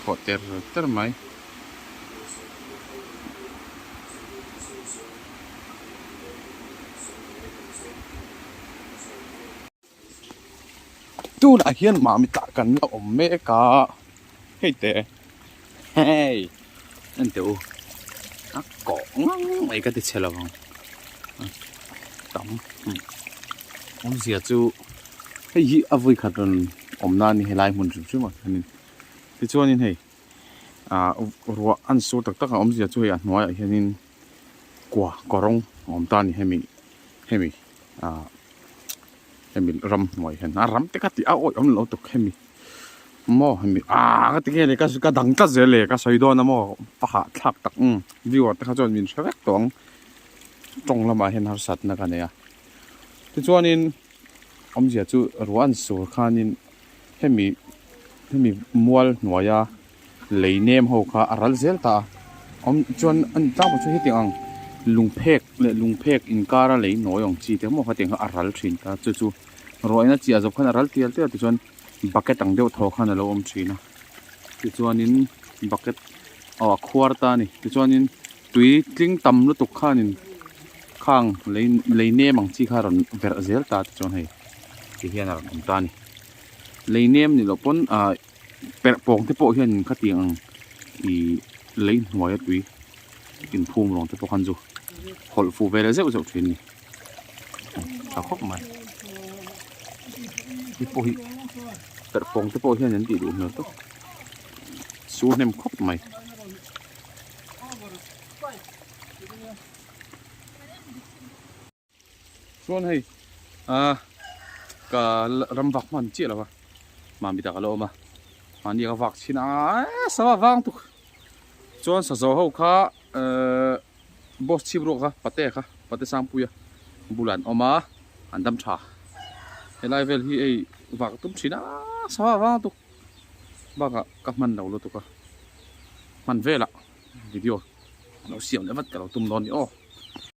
Thaw ter ter mai. Tunah hian mami tah kan la awm mek a hei te hei en teh u a kawh ngang mai ka ti chhe lo ang tam awmzia chu hei hi a vawi khat rawn awm na a ni helai hmun hrim hrim ah hianin tichuanin hei ah ruah an sur tak tak a awmzia chu hei a hnuaiah hianin kua kawrawng a awm ta a ni hemi hemi ah. Hemi ram hnuai hian a ram te ka tih a awih awm lo tuk hemi maw hemi aaa ka ti nge le ka dang tlat zel le ka sawi dawn a maw pa hahthlak tak umm viewer te kha chuan min hre vek tawh ang tawng lamah hian harsatna ka nei a tichuanin awmzia chu ruah an sur khanin hemi hemi mual hnuaia lei nem ho kha a ral zel ta a awm chuan an tlangpui chu hetiang ang lungphek leh lungphek inkara lei nawi ang chi te maw khatiang kha a ral thin ta chu chu ruahina chiah zawk khan a ral tial tial tichuan bucket ang deuh thaw khan a lo awm thin a tichuanin bucket aw a khuar ta a ni tichuanin tui tling tam lutuk khanin khang lei lei nem ang chi kha a rawn verh zel ta tichuan hei ti hian a rawn awm ta a ni lei nem ni loh pawn ah. Perh pawng te pawh hian khatiang ang ih lei hnuaia tui inphum rawng te pawh khan chu hawlh fuh ve leh zeuh zeuh thin a ni tha khawp mai hei pawh hi perh pawng te pawh hian an tih duh hmel tawp su hnem khawp mai. Chuan hei ah ka ram vak hman chiah lo va mahni tak a la awm a mahni ka vak chhin a sava vang tuk chuan sazaw ho kha ehh boss chhip ruak kha pate kha pate sangpuia bulah an awm a an dam tha helai vel hi hei vak tum thin a sava vang tuk bakah ka hman lo lutuk a hman velah video lo siam leh vat ka lo tum dawn a ni aw.